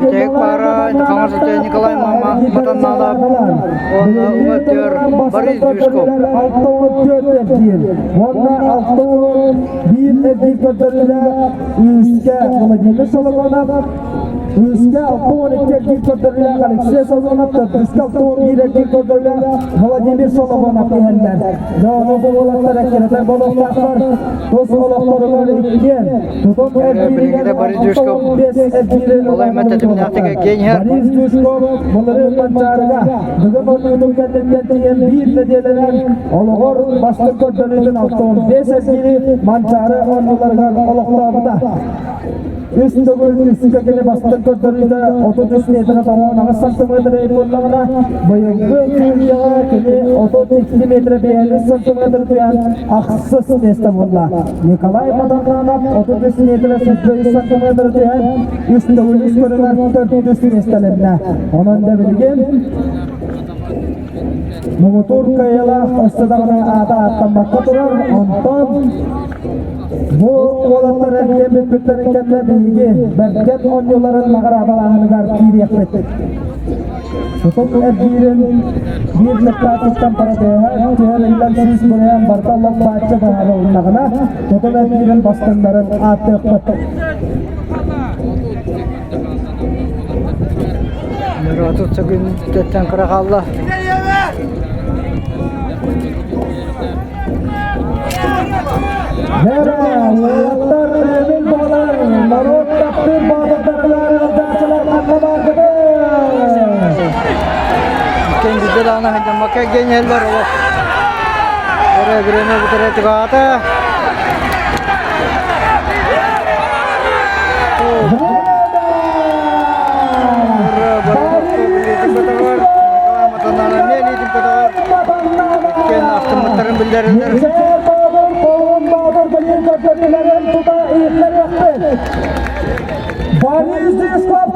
Бүтэһик паара хаҥас өттө Николай Матанналов уонна уҥа өттүгэр Борис Дюшков. Уонна 61 эргиир көрдөрүүлээх Үүскэ Владимир Соломонов, Үүскэ 62 эргиир көрдөрүүлээх Алексей Соломонов, төрдүскэ 61 эргиир көрдөрүүлээх Владимир Соломонов иһэллэр. Дьэ, ону бу уолаттар эккирэтэр буолуохтаахтар. Тус олохторугар иккиэн тутум Билиҥҥитэ эргииригэр Борис Дюшков 65 эргиири балай ылан тэтимнээхтик эргиэн иһэр. Борис Дюшков былырыын Манчаарыга Дыгын оонньуутун кэнниттэн тиийэн биир нэдиэлэнэн олоҕор бастыҥ көрдөрүүтүн 65 эргиири Манчаары оонньууларыгар олохтообута. Үс төгүл үскэ кини бастыҥ көрдөрүүтэ 33 метрэ 98 сантиметр буоллаҕына, быйылгы сүүрүүгэ кини 32 метрэ 53 сантиметр туйан ахсыс миэстэ буолла. Николай Матаннанов 33 метрэ 103 сантиметр түһэн үс төгүл үс көрүҥэр төрдүс миэстэлэннэ. Онон да билигин муҥутуур кыайыылаах өссө даҕаны аата ааттаммакка турар. Онтон бу уолаттар эргийэн бүппүттэрин кэннэ биһиги Бэргэн оонньууларын наҕараадалааһыныгар киириэхпит. Тутум эргиирин биир кыттааччыттан паратыаһа түһэр иллэн сүүс бырыһыан барыта лоп-бааччы быһаарылыннаҕына, тутум эргиирин бастыҥнарын ааттыахпыт. Отут секүндэттэн кыра хаалла. Бэрэ, уолаттар өрөбүл буолан, норуот таптыыр боотурдарыгар ыалдьааччылар ханна бааргытый? Иккиэн биирдэ даҕаны сылдьаммакка геньэллэр олох. Эрэ бириэмэ бүтэрэ чугаата. Астыммыттарын биллэрэллэр. Борис Дисков.